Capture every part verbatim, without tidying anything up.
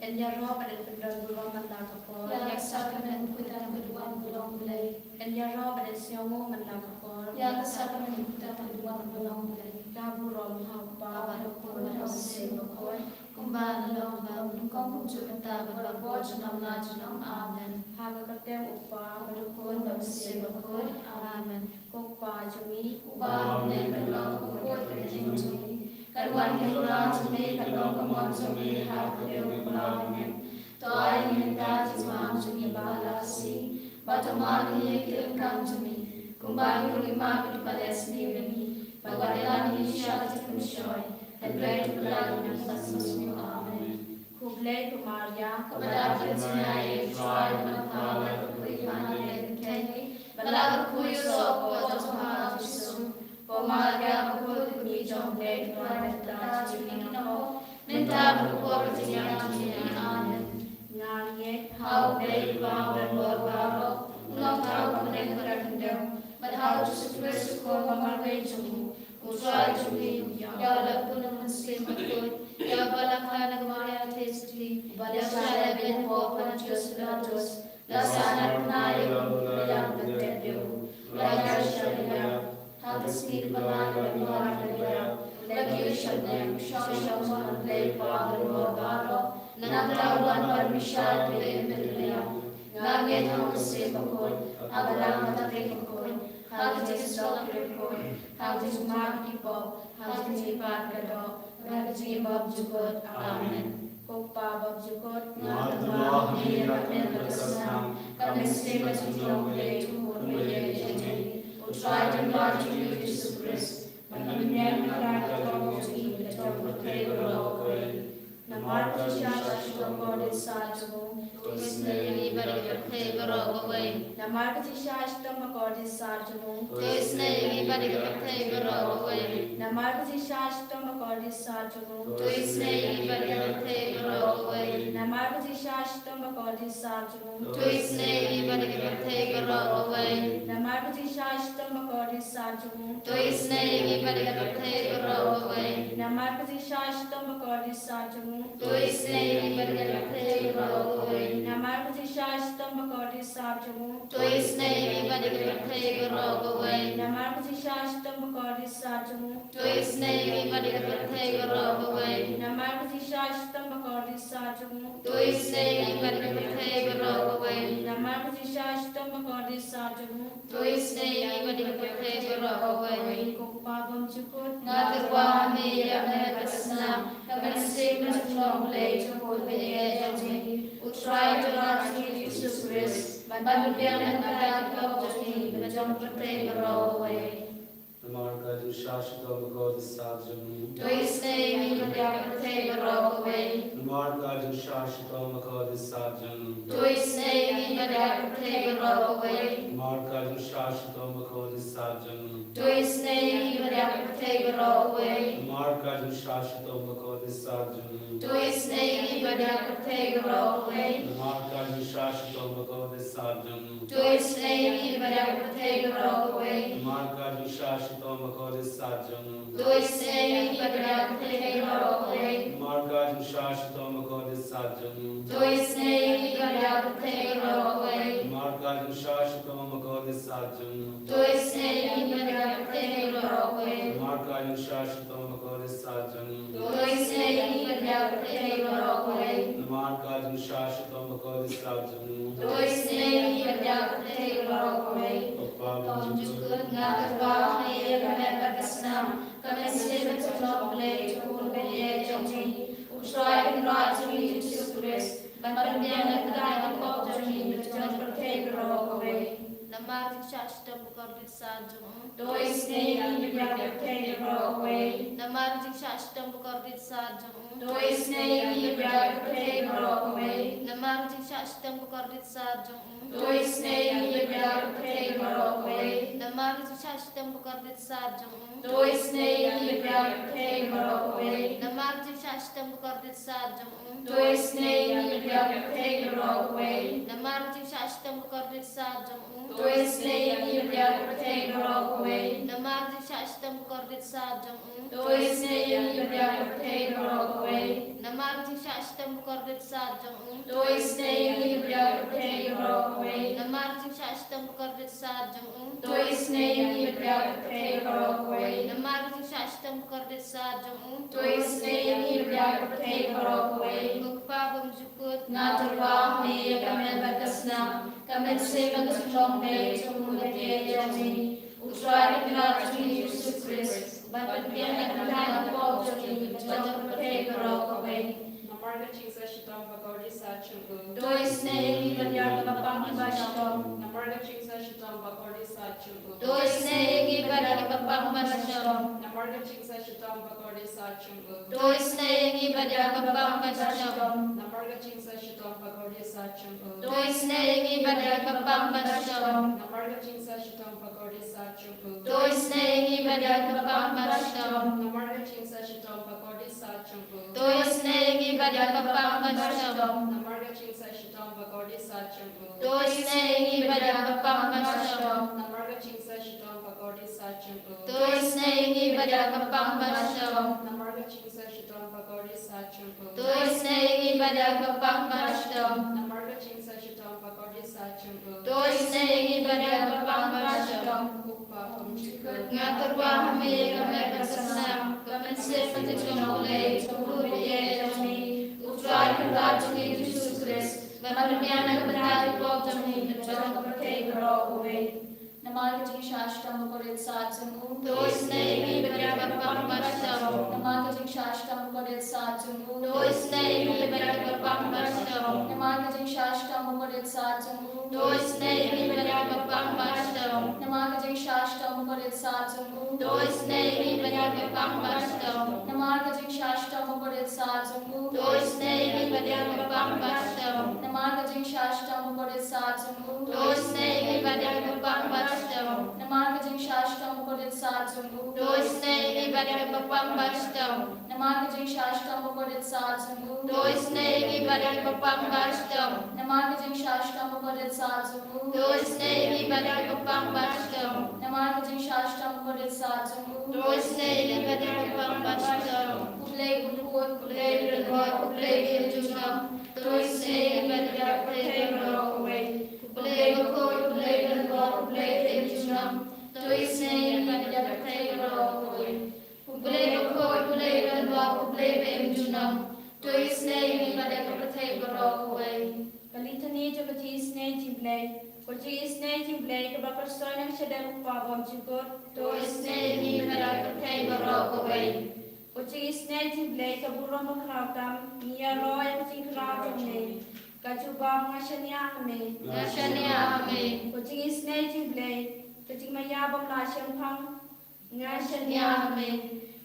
Yn ïaroh bad yn pyndon burom man la ka por. Ïa ka sakramen u khuidang ka duwan ba long Blei. Yn ïaroh bad yn sngewnguh man la ka por. Ïa ka sakramen u khuidang ka duwan ba long Blei. La burom ha u Kpa bad ha u Khun bad ha u Mynsiem Bakhuid. Kumba la long bad mynnyngkong kumjuh mynta bad baroh junom la junom. Amen. Ha ka kyrteng u Kpa bad u Khun bad u Mynsiem Bakhuid. Amen. Ko Kpa jong ngi uba ha bneng, kan long ka pyrkhat ka kyrteng jong me, kan wan ka hima jong me, kan long ka mon jong me ha ka khyndew kumba ha bneng. To ai ïa ngi mynta ka jingmam jong ngi ba la ka sngi, bad to map ïa ngi ki ryngkang jong ngi, kumba ngi ruh ngi map ïa ki ba leh sniew ïa ngi, bad wat ïalam ïa ngi sha ka jingpynshoi, hynrei to pynlait ïa ngi na ka bymsniew. Amen. Khublei ko Maria, kaba dap ka jingaiei, U Trai u don bad pha, la ka khuid ma ngi ki kynthei, bad la ka khuid u soh ka kpoh jong pha u Jisu. Ko Maria bakhuid, ka kmie jong U Blei, to duwai lada jong ngi ki kynnoh, mynta bad ha ka por ka jingïap jong ngi. Amen. Nga ngeit ha U Blei Kpa uba don bor baroh, u Nongthaw uba ha bneng bad ha ka khyndew, bad ha U Jisu Khrist u Khun ba marwei jong u, U Trai jong ngi, ïa uba la pun da U Mynsiem Bakhuid, ïa uba la kha na ka Maria Theisotti, uba la shah leh beiñ hapoh Pontius Pilatus, la sahnarphna ïa u, la ïap, la kyntiew, la ïaishah, la ïap, ha ka sngi kaba lai, la ïap, la ïap, la kiew sha bneng, sha u mon U Blei Kpa uba don bor baroh, nangta un wan ban bishar ïa ki im bad ki ba ïap. Nga ngeit ha U Mynsiem Bakhuid, ha ka Balang Katolik bakhuid, ha ka jingsuk ki riewkhuid, ha ka jingmap ki pop, ha ka jingïapad ka doh, bad ha ka jingim bymjukut. Amen. Ko Kpa bymjukut, nga tangba ha me ïa ka met bad ka snam, ka mynsiem bad ka jinglong U Blei, to bun kumba ïeit jong me. U Trai Kynrad jong ngi U Jisu Khrist, ban pynbiang na ka rai ka pop jong ngi bad jong ka pyrthei baroh kawei. Namar ka jingshisha shitom bakordit sar jong u, to isynei ïa ngi bad ïa ka pyrthei baroh kawei. Namar ka jingshisha shitom bakordit sar jong u, to isynei ïa ngi bad ïa ka pyrthei baroh kawei. Namar ka jingshisha shitom bakordit sar jong u, to isynei ïa ngi bad ïa ka pyrthei baroh kawei. Namar ka jingshisha shitom bakordit sar jong u, to isynei ïa ngi bad ïa ka pyrthei baroh kawei. Namar ka jingshisha shitom bakordit sar jong u, to isynei ïa ngi bad ïa ka pyrthei baroh kawei. Namar ka jingshisha shitom bakordit sar jong u, to isynei ïa ngi bad ïa ka pyrthei baroh kawei. Namar ka jingshisha shitom bakordit sar jong u, to isynei ïa ngi bad ïa ka pyrthei baroh kawei. Namar ka jingshisha shitom bakordit sar jong u, to isynei ïa ngi bad ïa ka pyrthei baroh kawei. Namar ka jingshisha shitom bakordit sar jong u, to isynei ïa ngi bad ïa ka pyrthei baroh kawei. Namar ka jingshisha shitom bakordit sar jong u, to isynei ïa ngi bad ïa ka pyrthei baroh kawei. Ko Kpa bymjukut, nga tyrwa ha me ïa ka met bad ka snam, ka mynsiem bad ka jinglong U Blei, to bun kumba ïeit jong me. U Trai Kynrad jong ngi U Jisu Khrist, ban pynbiang na ka rai ka pop jong ngi bad jong ka pyrthei baroh kawei. Namar ka jingshisha shitom bakordit sar jong u, to isynei ïa ngi bad ïa ka pyrthei baroh kawei. Namar ka jingshisha shitom bakordit sar jong u, to isynei ïa ngi bad ïa ka pyrthei baroh kawei. Namar ka jingshisha shitom bakordit sar jong u, to isynei ïa ngi bad ïa ka pyrthei baroh kawei. Namar ka jingshisha shitom bakordit sar jong u, to isynei ïa ngi bad ïa ka pyrthei baroh kawei. Namar ka jingshisha shitom bakordit sar jong u, to isynei ïa ngi bad ïa ka pyrthei baroh kawei. Namar ka jingshisha shitom bakordit sar jong u, to isynei ïa ngi bad ïa ka pyrthei baroh kawei. Namar ka jingshisha shitom bakordit sar jong u, to isynei ïa ngi bad ïa ka pyrthei baroh kawei. Namar ka jingshisha shitom bakordit sar jong u, to isynei ïa ngi bad ïa ka pyrthei baroh kawei. Namar ka jingshisha shitom bakordit sar jong u, to isynei ïa ngi bad ïa ka pyrthei baroh kawei. Namar ka jingshisha shitom bakordit sar jong u, to isynei ïa ngi bad ïa ka pyrthei baroh kawei. Ko Kpa bymjukut, nga tyrwa ha me ïa ka met bad ka snam, ka mynsiem bad ka jinglong U Blei, to bun kumba ïeit jong me. U Trai Kynrad jong ngi U Jisu Khrist, ban pynbiang na ka rai ka pop jong ngi bad jong ka pyrthei baroh kawei. Namar ka jingshisha shitom bakordit sar jong u, to isynei ïa ngi bad ïa ka pyrthei baroh kawei. Namar ka jingshisha shitom bakordit sar jong u, to isynei ïa ngi bad ïa ka pyrthei baroh kawei. Namar ka jingshisha shitom bakordit sar jong u, to isynei ïa ngi bad ïa ka pyrthei baroh kawei. Namar ka jingshisha shitom bakordit sar jong u, to isynei ïa ngi bad ïa ka pyrthei baroh kawei. Namar ka jingshisha shitom bakordit sar jong u, to isynei ïa ngi bad ïa ka pyrthei baroh kawei. Namar ka jingshisha shitom bakordit sar jong u, to isynei ïa ngi bad ïa ka pyrthei baroh kawei. Namar ka jingshisha shitom bakordit sar jong u, to isynei ïa ngi bad ïa ka pyrthei baroh kawei. Namar Namar ka jingshah shitom bakordit sat jong u. To isynei ïa ngi bad ïa ka pyrthei baroh kawei. Namar ka jingshah shitom bakordit sat jong u. To isynei ïa ngi bad ïa ka pyrthei baroh kawei. Namar ka jingshah shitom bakordit sat jong u. To isynei ïa ngi bad ïa ka pyrthei baroh kawei. Ko Kpa bymjukut. Nga tyrwa ha me ïa ka met bad ka snam, ka mynsiem bad ka jinglong beit jong u lade jong me, U Trai Kynrad jong ngi Jisu Khrist, ban pynbiang ïa ka bynta ka pop jong ngi bad jong ka pyrthei baroh kawei. Namar ka jingshah shitom bakordit sat jong u. To isynei ïa ngi bad ïa ka bapang kaba shitom. Namar ka jingshah shitom bakordit sat jong u. To isynei ïa ngi bad ïa ka bapang kaba shitom. Namar ka jingshah shitom bakordit sat jong u. To isynei ïa ngi bad ïa ka bapang kaba shitom. Namar ka jingshah shitom bakordit sat jong u. To isynei ïa ngi bad ïa ka bapang kaba shitom. Namar ka jingshah shitom bakordit sat jong u. To isynei ïa ngi bad ïa ka bapang kaba shitom. Namar ka jingshah shitom bakordit sat jong u. To isynei ïa ngi bad ïa ka bapang kaba shitom. Namar ka jingshah shitom bakordit sat jong u. To isynei ïa ngi bad ïa ka bapang kaba shitom. Namar ka jingshah shitom bakordit sat jong u. To isynei ïa ngi bad ïa ka bapang kaba shitom. Namar ka jingshah shitom bakordit sat jong u. To isynei ïa ngi bad ïa ka bapang kaba shitom. Namar ka jingshah shitom bakordit sat jong u. To isynei ïa ngi bad ïa ka bapang kaba shitom. Ko Kpa bymjukut. Nga tyrwa ha me ïa ka met bad ka snam, ka mynsiem bad ka jinglong lei jong u Blei jong ngi, U Trai Kynrad jong ngi Jisu Khrist, ban pynbiang ïa ka bynta ka pop jong ngi bad jong ka pyrthei baroh kawei. Namar ka jingshah shitom bakordit sat jong u. To isynei ïa ngi bad ïa ka bapang kaba shitom. Namar ka jingshah shitom bakordit sat jong u. To isynei ïa ngi bad ïa ka bapang kaba shitom. Namar ka jingshah shitom bakordit sat jong u. To isynei ïa ngi bad ïa ka bapang kaba shitom. Namar ka jingshah shitom bakordit sat jong u. To isynei ïa ngi bad ïa ka bapang kaba shitom. Namar ka jingshah shitom bakordit sat jong u. To isynei ïa ngi bad ïa ka bapang kaba shitom. Namar ka jingshah shitom bakordit sat jong u. To isynei ïa ngi bad ïa ka bapang kaba shitom. Namar ka jingshah shitom bakordit sat jong u. To isynei ïa ngi bad ïa ka bapang kaba shitom. Namar ka jingshah shitom bakordit sat jong u. To isynei ïa ngi bad ïa ka bapang kaba shitom. Namar ka jingshah shitom bakordit sat jong u. To isynei ïa ngi bad ïa ka bapang kaba shitom. Namar ka jingshah shitom bakordit sat jong u. To isynei ïa ngi bad ïa ka bapang kaba shitom. U Blei u khuid, U Blei u lyngkot, U Blei u im junom. To isynei ïa ngi bad ïa ka pyrthei baroh kawei. U Blei u khuid, U Blei u lyngkot, U Blei u im junom. To isynei ïa ngi bad ïa ka pyrthei baroh kawei. U Blei u khuid, U Blei u lyngkot, U Blei u im junom. To isynei ïa ngi bad ïa ka pyrthei baroh kawei. Ka Litany jong ka jingisynei jingblei. Ko jingisynei jingblei kaba pyrshoi na ka shadem U Kpa bymjukut. To isynei ïa ngi bad ïa ka pyrthei baroh kawei. Ko jingisynei jingblei ka burom bakhraw tam, ngi ïaroh ïa ka jingkhraw jong me. Ka jubab, nga shaniah ha me. Nga shaniah ha me. Ko jingisynei jingblei ka jingmaïa bym lah shemphang. Nga shaniah ha me.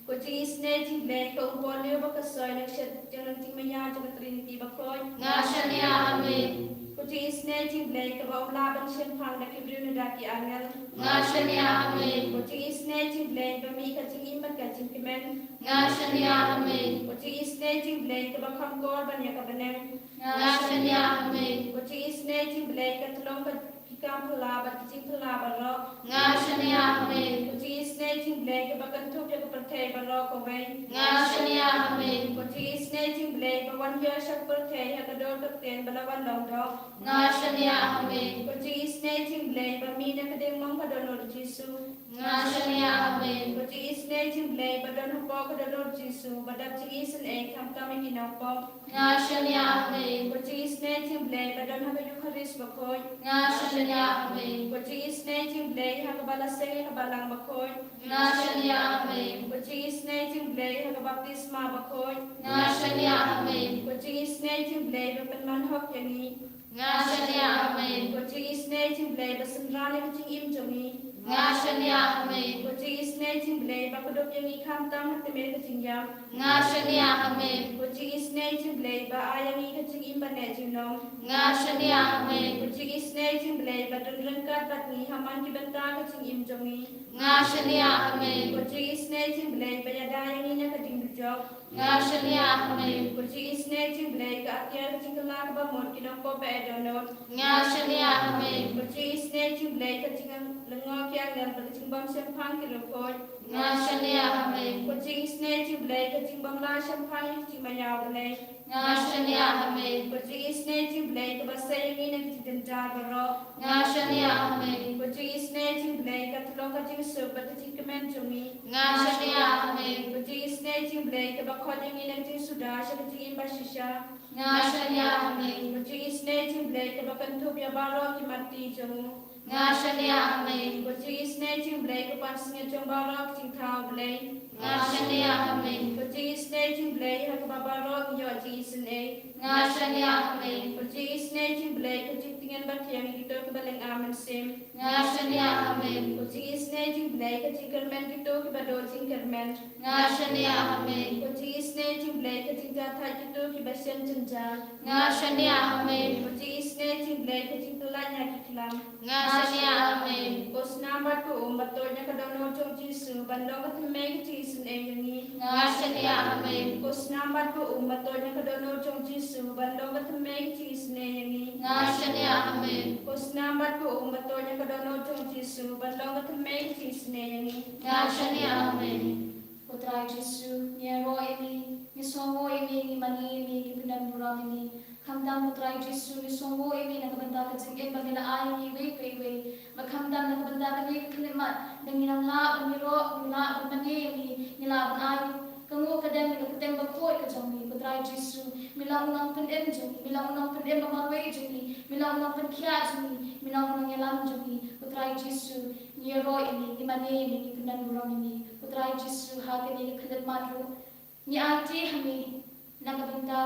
Ko jingisynei jingblei ka umpohliew ba ka soi na ka shet jong ka jingmaïa jong ka Trinity bakhuid. Nga shaniah ha me. Ko jingisynei jingblei kaba ym lah ban shemphang da ki briew ne da ki angel. Nga shaniah ha me. Ko jingisynei jingblei ba mih ka jingim bad ka jingkmen. Nga shaniah ha me. Ko jingisynei jingblei kaba kham kor ban ïa ka bneng. Nga shaniah ha me. Ko jingisynei jingblei ka tyllong ka ki kam phylla bad ki jingphylla baroh. Nga shaniah ha me. Ko jingisynei jingblei kaba kynthup ïa ka pyrthei baroh kawei. Nga shaniah ha me. Ko jingisynei jingblei ba wan hiar sha ka pyrthei ha ka dur ka ktien ba la wan long doh. Nga shaniah ha me. Ko jingisynei jingblei ba mih na ka diengmong ka dohnud Jisu. Nga shaniah ha me. Ko jingisynei jingblei ba don hapoh ka dohnud Jisu, ba dap jingisynei khamtam ïa ki nongpop. Nga shaniah ha me. Ko jingisynei jingblei ba don ha ka Eukharist bakhuid. Nga shaniah ha me. Ko jingisynei jingblei ha kaba la seng ïa ka balang bakhuid. Nga shaniah ha me. Ko jingisynei jingblei ha ka baptisma bakhuid. Nga shaniah ha me. Ko jingisynei jingblei ba pynman hok ïa ngi. Nga shaniah ha me. Ko jingisynei jingblei ba synran ïa ka jingim jong ngi. Nga shaniah ha me. Ko jingisynei jingblei ba kdup ïa ngi khamtam ha tymmen ka jingïap. Nga shaniah ha me. Ko jingisynei jingblei ba ai ïa ngi ka jingim ba neh junom. Nga shaniah ha me. Ko jingisynei jingblei ba don ryngkat bad ngi ha man ki bynta ka jingim jong ngi. Nga shaniah ha me. Ko jingisynei jingblei ba ïada ïa ngi na ka ding dujok. Nga shaniah ha me. Ko jingisynei jingblei ka Kiar ka jingkylla kaba mut ki nongpop ba eh dohnud. Nga shaniah ha me. Ko jingisynei jong U Blei ka jinglyngngoh ki angel bad ka jingbymshemphang ki riewkhuid. Nga shaniah ha me. Ko jingisynei jong U Blei ka jingbymlah shemphang ïa ka jingmaïa U Blei. Nga shaniah ha me. Ko jingisynei jong U Blei kaba sei ïa ngi na ka jingdon jar baroh. Nga shaniah ha me. Ko jingisynei jong U Blei ka tyllong ka jingsuk bad ka jingkmen jong ngi. Nga shaniah ha me. Ko jingisynei jong U Blei kaba khot ïa ngi na ka jingsuda sha ka jingim bashisha. Nga shaniah ha me. Ko jingisynei jong U Blei kaba kynthup ïa baroh ki matti jong u. Nga shaniah ha me. Ko jingisynei jong U Blei ka pansngiat jong baroh ki jingthaw Blei. Nga shaniah ha me. Ko jingisynei jong U Blei ha kaba baroh ngi ïoh jingisynei. Nga shaniah ha me. Ko jingisynei jong U Blei ka jingtngen bathiang ïa kito kiba lynga mynsiem. Nga shaniah ha me. Ko jingisynei jong U Blei ka jingkyrmen kito kiba duh jingkyrmen. Nga shaniah ha me. Ko jingisynei jong U Blei ka jingjahthait kito kiba shem jynjar. Nga shaniah ha me. Ko jingisynei jong U Blei ka jingpyllait na ki khlam. Nga shaniah ha me. Ko snam bad ko um ba tuid na ka dohnud jong U Jisu ban long ka thymmei ka jingisynei ïa ngi. Nga shaniah ha me. Ko snam bad ko um ba tuid na ka dohnud jong U Jisu ban long ka thymmei ka jingisynei ïa ngi. Nga shaniah ha me. Ko snam bad ko um ba tuid na ka dohnud jong U Jisu ban long ka thymmei ka jingisynei ïa ngi. Nga shaniah ha me. Ko Trai Jisu, ngi ïaroh ïa me, ngi sngewnguh ïa me, ngi mane ïa me, ngi pyndonburom ïa me. Khamtam ko Trai Jisu, ngi sngewnguh ïa me na ka bynta ka jingim ba me la ai ïa ngi iwei pa iwei. Bad khamtam na ka bynta kane ka khyllipmat ba ngi nang lah ban ïaroh, ngi lah ban mane ïa me, ngi lah ban ai ka nguh ka dem ïa ka kyrteng bakhuid ka jong me. Ko Trai Jisu, me long u nongpynim jong ngi, me long u nongpynim ba marwei jong ngi, me long u nongpynkhiah jong ngi, me long u nongïalam jong ngi. Ko Trai Jisu, ngi ïaroh ïa me, ngi mane ïa me, ngi pyndonburom ïa me. Ko Trai Jisu, ha kane ka khyllipmat ruh ngi aiti ha me na ka bynta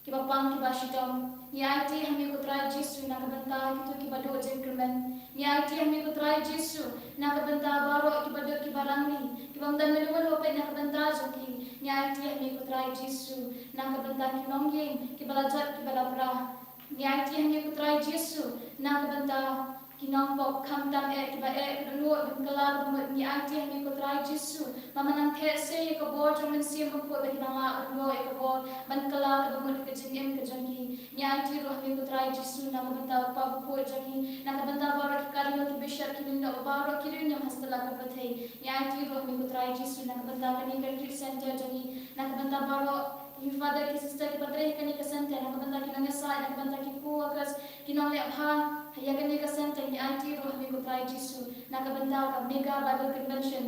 kiba pang kiba shitom. Ngi aiti ha me ko Trai Jisu na ka bynta kito kiba duh jingkyrmen. Ngi aiti ha me ko Trai Jisu na ka bynta baroh kiba duh kiba rangli, kiba ym don lehnoh lehnoh ba peit na ka bynta jong ki. Ngi aiti ha me ko Trai Jisu na ka bynta ki nongïing kiba la jot kiba la pra. Ngi aiti ha me ko Trai Jisu na ka bynta ki nongpop khamtam eh kiba eh kiba nud ban kylla kaba mut. Ngi aiti ha me ko Trai Jisu ba men nang theh sei ïa ka bor jong u Mynsiem Bakhuid ba ki nang lah ban ïoh ïa ka bor ban kylla kaba mut ha ka jingim ka jong ki. Ngi aiti ruh ha me ko Trai Jisu na ka bynta u Kpa Bakhuid jong ngi, na ka bynta baroh ki cardinal, ki bishop, ki lyngdoh baroh, ki riewniam ha satlak ka pyrthei. Ngi aiti ruh ha me ko Trai Jisu na ka bynta kane ka retreat center jong ngi, na ka bynta baroh ki father, ki sister kiba trei ha kane ka center, na ka bynta ki nongïasaid, na ka bynta ki co-workers, ki nongleh bha ïa kane ka center. Ngi aiti ruh ha me ko Trai Jisu na ka bynta ka Mega Bible Convention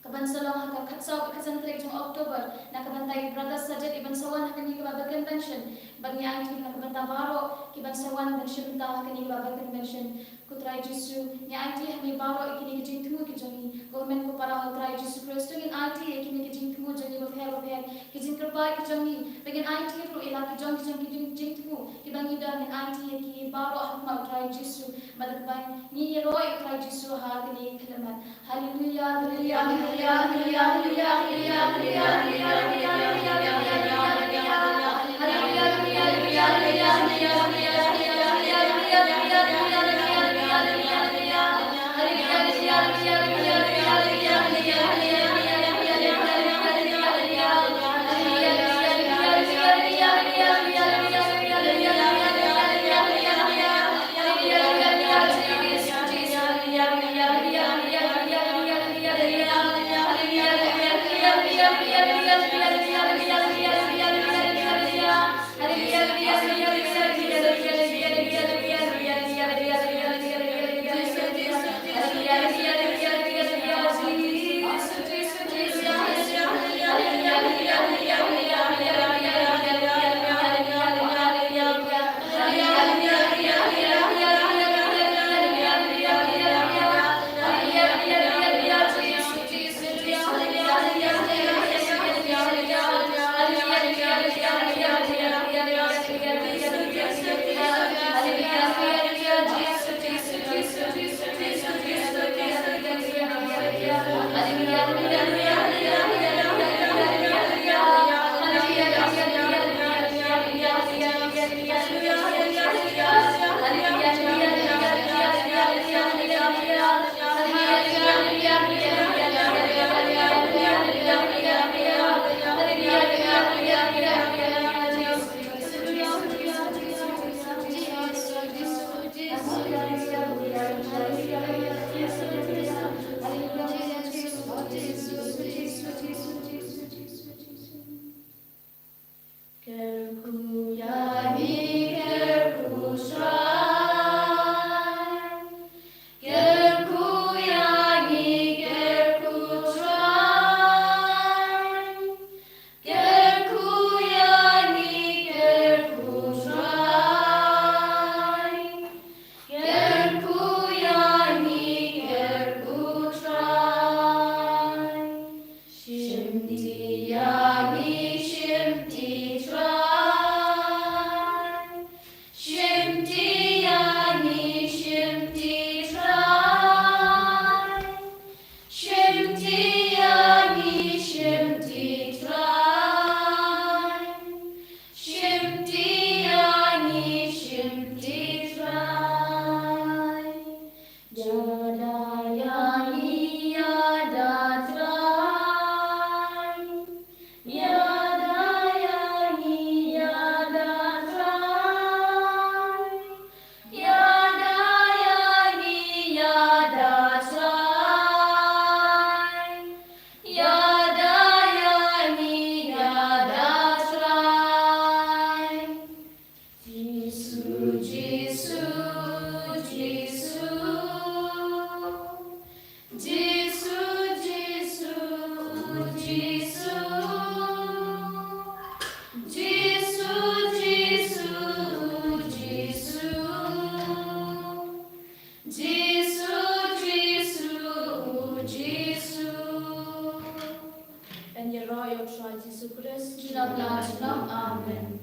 kaban sa long ha ka khatsaw bad khatsan tarik jong October, na ka bynta i Brother Sajid iban sa wan ha kane ka Bible Convention. Bad ngi aiti ruh na ka bynta baroh kiban sa wan ban shim bynta ha kane ka Bible Convention. Ko Trai Jisu, ngi aiti ha me baroh ïa kine ki jingthmu ki jong ngi. Ko Hynmen ko Para ha u Trai Jisu Khrist, to ngin aiti ïa kine ki jingthmu jong ngi bapher bapher, ki jingkyrpad ki jong ngi. Bad ngin aiti ruh ïa la ki jong ki jong ki jing, jingthmu kiba ngi don, ngin aiti ïa ki baroh ha khmat u Trai Jisu. Bad kaba ngi ïaroh ïa u Trai Jisu ha kane ka khyllipmat. Haleluya, haleluya, haleluya. Kyrkhu ïa ngi, kyrkhu Trai. Kyrkhu ïa ngi, kyrkhu Trai. Kyrkhu ïa ngi, kyrkhu Trai. Kyrkhu ïa ngi, kyrkhu Trai. Shimti ïa ngi, shimti Trai. Shimti ïa ngi, shimti Trai. Shimti ïa ngi, shimti Trai. Shimti ïa ngi, shimti Trai. Ïada ïa ngi, ïada Trai. Ïada ïa ngi, ïada Trai. Ïada ïa ngi, ïada Trai. Ïada ïa ngi, ïada Trai. Jisu, Jisu, Jisu. Jisu, Jisu, Jisu. Jisu, Jisu, Jisu. Jisu, Jisu, Jisu. Yn ïaroh ïa u Trai Jisu Khrist. Ki la bla junom. Amen.